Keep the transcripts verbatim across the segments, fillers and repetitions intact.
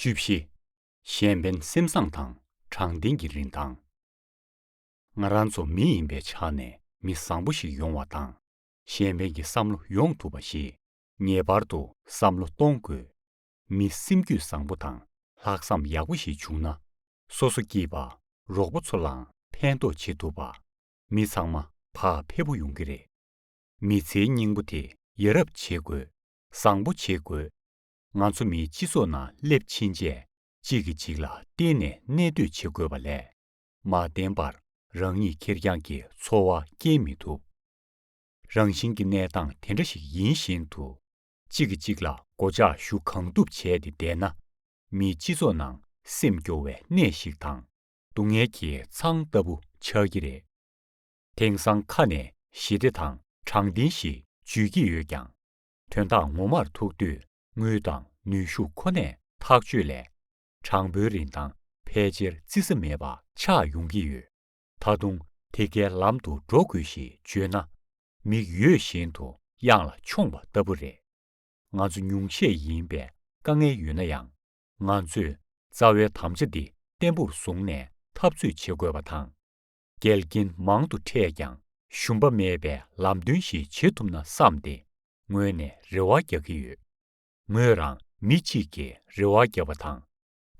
བཅུ་བཞི། གཞན་ཕན་སེམས་བཟང་དང་དྲང་བདེན་གྱི་རིན་ཐང་། ང་རང་ཚོ་མི་ཡིན་པའི་ཆ་ནས་མི་བཟང་པོ་ཞིག་ཡོང་བ་དང་། གཞན་ཕན་གྱི་བསམ་བློ་ཡོང་ཐུབ་པ་ཞིག་ངེས་པར་དུ་བསམ་བློ་གཏོང་དགོས། མི་སེམས་རྒྱུད་བཟང་པོ་དང་ལྷག་བསམ་ཡག་པོ་ཞིག་བྱུང་ན། སོ་སོ་སྐྱིད་པ། རོགས་པ་ཚོ་ལའང་ཕན་ཐོགས་བྱེད་ཐུབ་པ། མི་ཚང་མ་བག་ཕེབས་པོ་ཡོང་གི་རེད། མི་ཚེའི་སྙིང་པོ་དེ་ཡ་རབས་བྱེད་དགོས། བཟང་པོ་བྱེད་དགོས། ང་ཚོ་མིའི་སྤྱི་ཚོགས་ནང་སླེབས་ཕྱིན་རྗེས་གཅིག་གིས་གཅིག་ལ་བརྟེན་ནས་གནས་སྡོད་བྱེད་དགོས་པ་ལས། མ་བརྟེན་པར་རང་ཉིད་ཁེར་རྐྱང་གི་འཚོ་བ་སྐྱེལ་མི་ཐུབ། རང་བཞིན་གྱི་གནས་སྟངས་དེ་འདྲ་ཞིག་ཡིན་བཞིན་དུ། གཅིག་གིས་གཅིག་ལ་སྒོ་ལྕགས་གཞུ་གང་ཐུབ་བྱས་ཏེ་བསྡད་ན། མིའི་སྤྱི་ཚོགས་ནང་སེམས་སྐྱོ་བའི་གནས་ཤིག་དང་། སྡུག་བསྔལ་གྱི་ཚང་ལྟ་བུ་ཆགས་ཀྱི་རེད། དེང་སང་ཁ་ནས་ཞི་བདེ་དང་དྲང་བདེན་ཞེས་བརྗོད་ཀྱི་ཡོད་ཀྱང་། དོན་དག་ངོ་མར་ཐུག་དུས་དངུལ་དང་ནུས་ཤུགས་ཁོ་ནས་ཐག་གཅོད་ལས། དྲང་པོའི་རིན་ཐང་ཕལ་ཆེར་བརྩི་ས་མེད་པ་ཆགས་ཡོང་གི་ཡོད། ད་དུང་དེ་གའི་ལམ་དུ་འགྲོ་དགོས་ཞེས་བརྗོད་ན། མིག་ཡོད་བཞིན་དུ་གཡང་ལ་མཆོངས་པ་ལྟ་བུ་རེད། ང་ཚོ་ཉུང་ཤས་ཡིན་པས་དཀའ་ངལ་ཡོད་ན་ཡང་། ང་ཚོས་རྩ་བའི་དམ་བཅའ་འདི་བརྟན་པོར་བཟུང་ནས་འཐབ་རྩོད་བྱེད་དགོས་པ་དང་། འགལ་རྐྱེན་མང་དུ་འཕྲད་ཀྱང་ཞུམ་པ་མེད་པའི་ལམ་སྟོན་ཞིག་བྱེད་ཐུབ་ན་བསམ་སྟེ་ངོས་ནས་རེ་བ་རྒྱག་གི་ཡོད། ངོས་རང་མི་གཅིག་གིས་རེ་བ་བརྒྱབ་པ་དང་།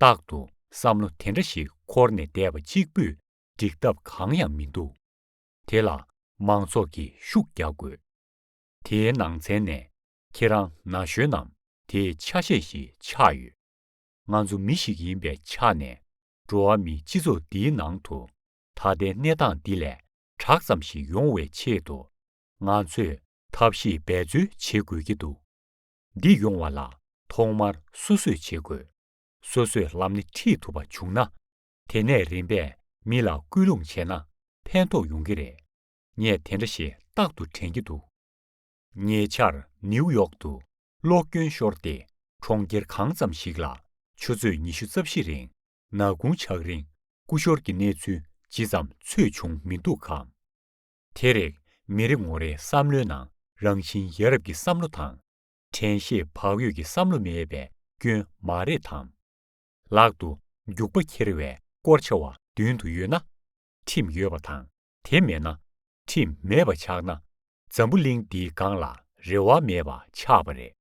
རྟག་ཏུ་བསམ་བློ་དེ་འདྲ་ཞིག་འཁོར་ནས་བསྡད་པ་གཅིག་པུས་འགྲིག་ཐབས་གང་ཡང་མི་འདུག་དེ་ལ་མང་ཚོགས་ཀྱིས་ཤུགས་རྒྱག་དགོས། དེའི་ནང་ཚན་ནས་ཁྱེད་རང་ན་གཞོན་ནམ་དེའི་ཆ་ཤས་ཤིག་ཆགས་ཡོད། ང་ཚོ་མི་ཞིག་ཡིན་པའི་ཆ་ནས་འགྲོ་བ་མིའི་སྤྱི་ཚོགས་འདིའི་ནང་དུ་ད་ལྟའི་གནས་སྟངས་འདི་ལས་དྲག་ཙམ་ཞིག་ཡོང་བའི་ཆེད་དུ་ང་ཚོས་ཐབས་ཤེས་འབད་རྩོལ་བྱེད་དགོས་ཀྱི་འདུག་འདི་ཡོང་བ་ལ་ཐོག་མར་སོ་སོས་བྱེད་དགོས། སོ་སོས་ལམ་སྣེ་ཁྲིད་ཐུབ་པ་བྱུང་ན། དེ་ནས་རིམ་པས་མི་ལ་སྐུལ་སློང་བྱས་ན་ཕན་ཐོགས་ཡོང་གི་རེད། ངས་དེ་འདྲ་ཞིག་རྟག་ཏུ་དྲན་གྱི་འདུག་ཉེ་ཆར་ནིའུ་ཡོག་ཏུ་གློག་སྐྱོན་ཤོར་ཏེ། གྲོང་ཁྱེར་གང་ཙམ་ཞིག་ལ་ཆུ་ཚོད་ཉི་ཤུ་རྩ་བཞི་རིང་ནག་ཁུང་ཆགས་རིང་སྐུ་ཞོར་གྱི་གནས་ཚུལ་ཇི་ཙམ་ཚོད་བྱུང་མི་འདུག་གམ། དེ་རིགས་མི་རེ་ངོ་རེའི་བསམ་བློའི་ནང་རང་བཞིན་ཡ་རབས་ཀྱི་བསམ་བློ་དང་། དྲན་ཤེས་བག་ཡོད་ཀྱི་བསམ་བློ་མེད་པའི་སྐྱོན་མ་རེད་དམ། ལག་ཏུ་རྒྱུག་པ་འཁྱེར་བའི་སྐོར་ཆ་བ་མདུན་དུ་ཡོད་ན་ཁྲིམས་ཡོད་པ་དང་། དེ་མེད་ན་ཁྲིམས་མེད་པ་ཆགས་ན། འཛམ་བུ་གླིང་འདིའི་སྒང་ལ་རེ་བ་མེད་པ་ཆགས་པ་རེད།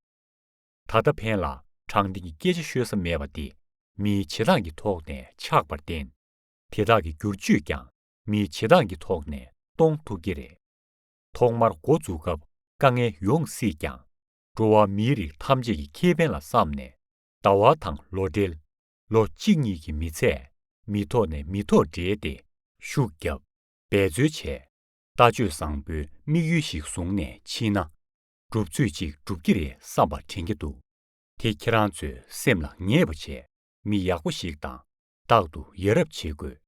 ད་ལྟ་ཕན་ལ་དྲང་བདེན་གྱི་སྐད་ཆ་ཤོད་ས་མེད་པ་འདི་མིའི་བྱེད་སྟངས་ཀྱི་ཐོག་ནས་ཆགས་པར་བརྟེན། དེ་དག་གི་བསྒྱུར་བཅོས་ཀྱང་མིའི་བྱེད་སྟངས་ཀྱི་ཐོག་ནས་གཏོང་ཐུབ་ཀྱི་རེད། ཐོག་མར་འགོ་འཛུགས་སྐབས་དཀའ་ངལ་ཡོང་སྲིད་ཀྱང་། འགྲོ་བ་མིའི་རིགས་ཐམས་ཅད་ཀྱི་ཁེ་ཕན་ལ་བསམ་ནས། ཟླ་བ་དང་ལོ་འབྲེལ། ལོ་གཅིག་གཉིས་ཀྱི་མི་ཚད་མི་ཐོག་ནས་མི་ཐོག་འབྲེལ་ཏེ་ཤུགས་བརྒྱབ། འབད་རྩོལ་བྱས། ལྟ་སྤྱོད་བཟང་པོའི་དམིགས་ཡུལ་ཞིག་བཟུང་ནས་ཕྱིན་ན། གྲུབ་ཚུལ་ཅིག་འགྲུབ་ཀྱི་རེད་བསམ་པ་དྲན་གྱི་འདུག་དེ་ཁྱེད་རང་ཚོས་སེམས་ལ་ངེས་པ་བྱས། མི་ཡག་པོ་ཞིག་དང་རྟག་ཏུ་ཡ་རབས་བྱེད་དགོས།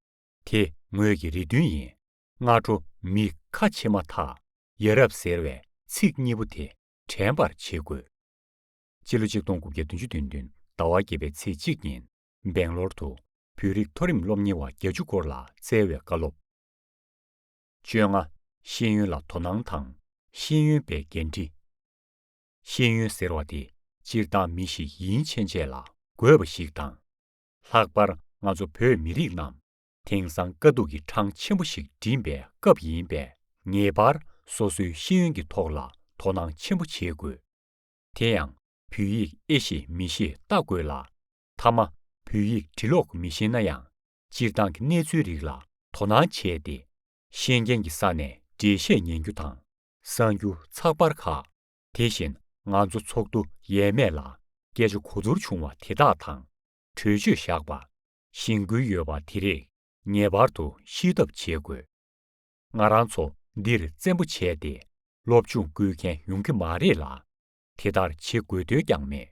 དེ་ངོས་ཀྱི་རེ་འདུན་ཡིན། སྔ་དྲོ་མི་ཁ་ཕྱེ་མ་ཐག་ཡ་རབས་ཟེར་བའི་ཚིག་གཉིས་པོ་དེ་དྲན་པར་བྱེད་དགོས། སྤྱི་ལོ་ཆིག་སྟོང་དགུ་བརྒྱ་བདུན་ཅུ་དོན་བདུན་ཟླ་བ་བརྒྱད་པའི་ཚེས་གཅིག་ཉིན། སྦེང་ལོར་དུ་བོད་རིགས་མཐོ་རིམ་སློབ་གཉེར་བ་བརྒྱད་ཅུ་སྐོར་ལ་བསྩལ་བའི་བཀའ་སློབ། བཅོ་ལྔ། ཤེས་ཡོན་ལ་དོ་སྣང་དང་ཤེས་ཡོན་པའི་འགན་འཁྲི། ཤེས་ཡོན་ཟེར་བ་དེ་སྤྱིར་བཏང་མི་ཞིག་ཡིན་ཕྱིན་ཆད་ལ་དགོས་པ་ཞིག་དང་། ལྷག་པར་ང་ཚོ་བོད་མི་རིགས་རྣམས་དེང་སང་དཀའ་སྡུག་གི་གྲངས་ཆེན་པོ་ཞིག་འགྲིམ་པའི་སྐབས་ཡིན་པས། ངེས་པར་སོ་སོའི་ཤེས་ཡོན་གྱི་ཐོག་ལ་དོ་སྣང་ཆེན་པོ་བྱེད་དགོས། དེ་ཡང་བོད་ཡིག་ཨེ་ཤེས་མི་ཤེས་ལྟ་དགོས་ལ། མཐའ་མ་བོད་ཡིག་འབྲི་ཀློག་མི་ཤེས་ན་ཡང་སྤྱིར་བཏང་གི་གནས་ཚུལ་རིགས་ལ་དོ་སྣང་བྱས་ཏེ། ཤེས་མཁན་གྱི་ས་ནས་འགྲེལ་བཤད་ཉན་རྒྱུ་དང་གསང་རྒྱུ་ཚགས་པར་ཁག་དེ་བཞིན་ང་ཚོ་ཚོགས་འདུ་ཡས་མས་ལ་སྐད་ཆ་གོ་བསྡུར་བྱུང་བ་དེ་དག་དང་། གྲོས་ཆོད་བཞག་པ། གཞེན་སྐུལ་ཡོད་པ་དེ་རིགས་ངེས་པར་དུ་ཤེས་ཐབས་བྱེད་དགོས། ང་རང་ཚོ་འདིར་བཙན་པོ་བྱས་ཏེ་སློབ་སྦྱོང་བསྐུལ་མཁན་ཡོང་གི་མ་རེད་ལ། དེ་ལྟར་བྱེད་དགོས་དོན་ཀྱང་མེད།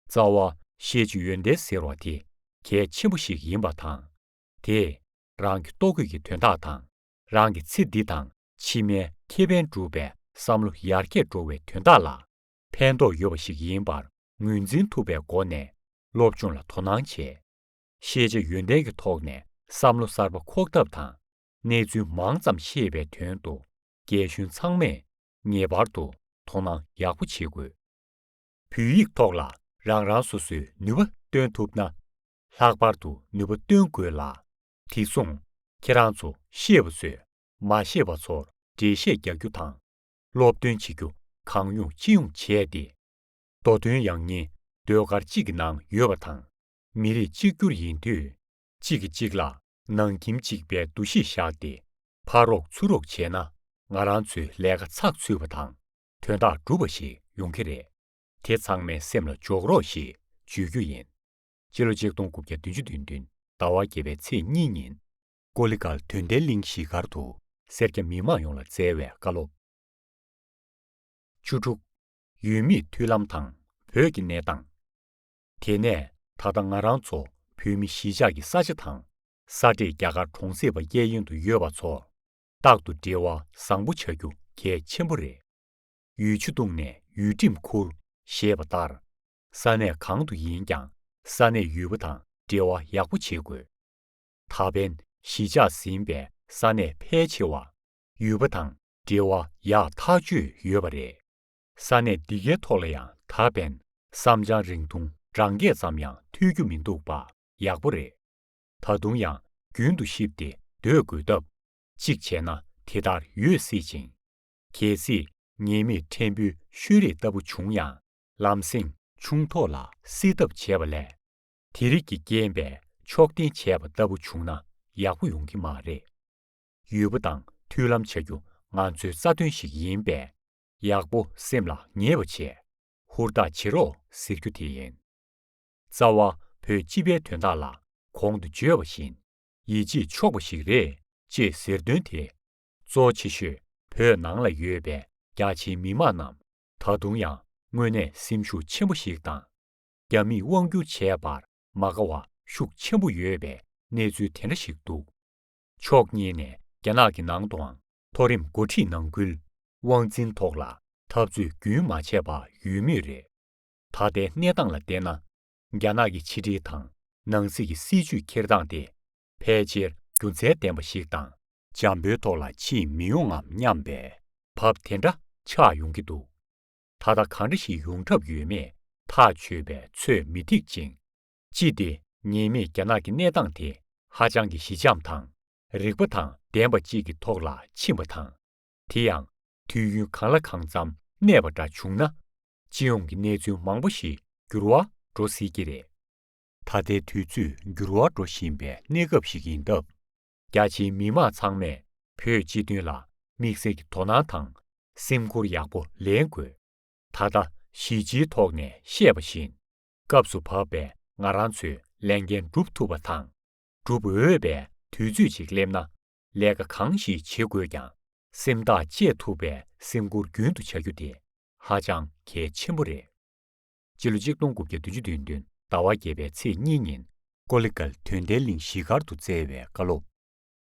རྩ་བ་ཤེས་བྱ་ཡོན་ཏན་ཟེར་བ་དེ་གལ་ཆེན་པོ་ཞིག་ཡིན་པ་དང་། དེས་རང་གི་ལྟོ་གོས་ཀྱི་དོན་དག་དང་། རང་གི་ཚེ་འདི་དང་ཕྱི་མའི་ཁེ་ཕན་སྒྲུབ་པའི་བསམ་བློ་ཡར་རྒྱས་འགྲོ་བའི་དོན་དག་ལ་ཕན་ཐོགས་ཡོད་པ་ཞིག་ཡིན་པར་ངོས་འཛིན་ཐུབ་པའི་སྒོ་ནས་སློབ་སྦྱོང་ལ་དོ་སྣང་བྱས། ཤེས་བྱ་ཡོན་ཏན་གྱི་ཐོག་ནས་བསམ་བློ་གསར་པ་འཁོར་ཐབས་དང་། གནས་ཚུལ་མང་ཙམ་ཤེས་པའི་དོན་དུ་རྒན་གཞོན་ཚང་མས་ངེས་པར་དུ་དོ་སྣང་ཡག་པོ་བྱེད་དགོས། བོད་ཡིག་ཐོག་ལ་རང་རང་སོ་སོའི་ནུས་པ་ སྟོན་ཐུབ་ན། ལྷག་པར་དུ་ནུས་པ་བཏོན་དགོས་ལ། དེ་སོང་ཁྱེད་རང་ཚོ་ཤེས་པ་ཚོས་མ་ཤེས་པ་ཚོར་འགྲེལ་བཤད་རྒྱག་རྒྱུ་དང་། སློབ་སྟོན་བྱེད་རྒྱུ་གང་ཡོང་ཅི་ཡོང་བྱས་ཏེ། མདོ་དོན་ཡང་སྙིང་ཟློས་གར་གཅིག་གི་ནང་ཡོད་པ་དང་། མི་རིགས་གཅིག་གྱུར་ཡིན་དུས། གཅིག་གིས་གཅིག་ལ་ནང་ཁྱིམ་གཅིག་པའི་འདུ་ཤེས་བཞག་སྟེ། ཕར་རོགས་ཚུར་རོགས་བྱས་ན། ང་རང་ཚོའི་ལས་ཀ་ཚགས་ཚུད་པ་དང་། དོན་དག་འགྲུབ་པ་ཞིག་ཡོང་གི་རེད། དེ་ཚང་མའི་སེམས་ལ་འཇོག་རོགས་ཞེས་བརྗོད་རྒྱུ་ཡིན། སྤྱི་ལོ་ཆིག་སྟོང་དགུ་བརྒྱ་བདུན་ཅུ་དོན་བདུན་ཟླ་བ་བརྒྱད་པའི་ཚེས་གཉིས་ཉིན། ཀོ་ལི་གལ་དོན་ལྡན་གླིང་གཞིས་སྒར་དུ་སེར་སྐྱ་མི་མང་ཡོངས་ལ་བསྩལ་བའི་བཀའ་སློབ། བཅུ་དྲུག་ཡུལ་མིའི་མཐུན་ལམ་དང་བོད་ཀྱི་གནས་སྟངས། དེ་ནས་ད་ལྟ་ང་རང་ཚོ་བོད་མི་གཞིས་ཆགས་ཀྱི་ས་ཆ་དང་། ས་འདྲེས་རྒྱ་གར་གྲོང་གསེབ་པ་གཡས་གཡོན་དུ་ཡོད་པ་ཚོ། རྟག་ཏུ་འབྲེལ་བ་བཟང་པོ་བྱ་རྒྱུ་གལ་ཆེན་པོ་རེད། ཡུལ་ཆུ་བཏུང་ནས་ཡུལ་ཁྲིམས་ཁུར་ཞེས་པ་ལྟར། ས་གནས་གང་དུ་ཡིན་ཀྱང་ས་གནས་ཡུལ་པ་དང་འབྲེལ་བ་ཡག་པོ་བྱེད་དགོས། ད་ཕན་གཞིས་ཆགས་ཟིན་པའི་ས་གནས་ཕལ་ཆེ་བ་ཡུལ་པ་དང་འབྲེལ་བ་ཡག་ཐག་ཆོད་ཡོད་པ་རེད། ས་གནས་འདི་གའི་ཐོག་ལ་ཡང་ད་ཕན་བསམ་འཆར་རིང་ཐུང་གྲངས་བརྒྱད་ཙམ་ཡང་ཐོས་རྒྱུ་མི་འདུག་པ་ཡག་པོ་རེད། ད་དུང་ཡང་རྒྱུན་དུ་གཤིབས་ཏེ་སྡོད་དགོས་སྟབས། གཅིག་བྱས་ན་དེ་ལྟར་ཡོད་སྲིད་ཅིང་། གལ་སྲིད་ཉེས་མེད་ཕྲན་བུའི་ཤུལ་རེས་ལྟ་བུ་བྱུང་ཡང་། ལམ་སེང་ཆུང་ཐོག་ལ་སེལ་ཐབས་བྱས་པ་ལས། དེ་རིགས་ཀྱི་རྐྱེན་པས་ཕྱོགས་འཐེན་བྱས་པ་ལྟ་བུ་བྱུང་ན་ཡག་པོ་ཡོང་གི་མ་རེད། ཡུལ་པ་དང་མཐུན་ལམ་བྱ་རྒྱུ་ང་ཚོའི་རྩ་དོན་ཞིག་ཡིན་པས། ཡག་པོ་སེམས་ལ་ངེས་པ་བྱས། ཧུར་ཐག་བྱེད་རོགས་ཟེར་རྒྱུ་དེ་ཡིན། རྩ་བ་བོད་སྤྱི་པའི་དོན་དག་ལ་གོང་དུ་བརྗོད་པ་བཞིན། ཡིད་ཆེས་ཆོག་པ་ཞིག་རེད་ཅེས་ཟེར་དོན་དེ། གཙོ་ཆེ་ཤོས་བོད་ནང་ལ་ཡོད་པའི་རྒྱ་ཆེའི་མི་མང་རྣམས་ད་དུང་ཡང་དངོས་གནས་སེམས་ཤུགས་ཆེན་པོ་ཞིག་དང་། རྒྱ་མིས་དབང་བསྒྱུར་བྱས་པར་མ་དགའ་བ་ཤུགས་ཆེན་པོ་ཡོད་པའི་གནས་ཚུལ་དེ་འདྲ་ཞིག་འདུག་ཕྱོགས་གཉིས་ནས་རྒྱ་ནག་གི་ནང་དུའང་མཐོ་རིམ་འགོ་ཁྲིད་ནང་ཁུལ་དབང་འཛིན་ཐོག་ལ་འཐབ་རྩོད་རྒྱུན་མ་ཆད་པ་ཡོད་མུས་རེད། ད་ལྟའི་གནས་སྟངས་ལ་བལྟས་ན། རྒྱ་ནག་གི་ཕྱི་འབྲེལ་དང་ནང་སྲིད་ཀྱི་སྲིད་བྱུས་འཁྱེར་སྟངས་དེ་ཕལ་ཆེར་རྒྱུ་མཚན་ལྡན་པ་ཞིག་དང་། འཇམ་པོའི་ཐོག་ལ་ཕྱིན་མི་ཡོང་ངམ་སྙམ་པའི་བབ་དེ་འདྲ་ཆགས་ཡོང་གི་འདུག་ད་ལྟ་གང་འདྲ་ཞིག་ཡོང་གྲབས་ཡོད་མེད་ཐག་ཆོད་པའི་ཚོད་མི་ཐིག་ཅིང་། ཅི་སྟེ་ཉེས་མེད་རྒྱ་ནག་གི་གནས་སྟངས་དེ་ཧ་ཅང་གི་ཞི་འཇམ་དང་། རིག་པ་དང་ལྡན་པ་ཅིག་གི་ཐོག་ལ་ཕྱིན་པ་དང་། དེ་ཡང་དུས་ཡུན་གང་ལ་གང་འཚམ་གནས་པ་འདྲ་བྱུང་ན། སྤྱི་ཡོངས་ཀྱི་གནས་ཚུལ་མང་པོ་ཞིག་འགྱུར་བ་འགྲོ་སྲིད་ཀྱི་རེད། ད་ལྟའི་དུས་ཚོད་འགྱུར་བ་འགྲོ་བཞིན་པའི་གནས་སྐབས་ཤིག་ཡིན་སྟབས། རྒྱ་ཆེའི་མི་མང་ཚང་མས་བོད་སྤྱི་དོན་ལ་དམིགས་བསལ་གྱི་དོ་སྣང་དང་སེམས་ཁུར་ཡག་པོ་ལེན་དགོས། ད་ལྟ་གཞིས་སྤྱིའི་ཐོག་ནས་བཤད་པ་བཞིན། སྐབས་སུ་བབས་པའི་ང་རང་ཚོས་ལས་འགན་སྒྲུབ་ཐུབ་པ་དང་། སྒྲུབ་འོས་པའི་དུས་ཚོད་ཅིག་སླེབས་ན། ལས་ཀ་གང་ཞིག་བྱེད་དགོས་ཀྱང་། སེམས་ཐག་བཅད་ཐུབ་པའི་སེམས་ཁུར་རྒྱུན་དུ་བྱ་རྒྱུ་དེ་ཧ་ཅང་གལ་ཆེན་པོ་རེད། སྤྱི་ལོ་ཆིག་སྟོང་དགུ་བརྒྱ་བདུན་ཅུ་དོན་བདུན་ཟླ་བ་བརྒྱད་པའི་ཚེས་གཉིས་ཉིན། ཀོ་ལི་གལ་དོན་ལྡན་གླིང་གཞིས་སྒར་དུ་བསྩལ་བའི་བཀའ་སློབ།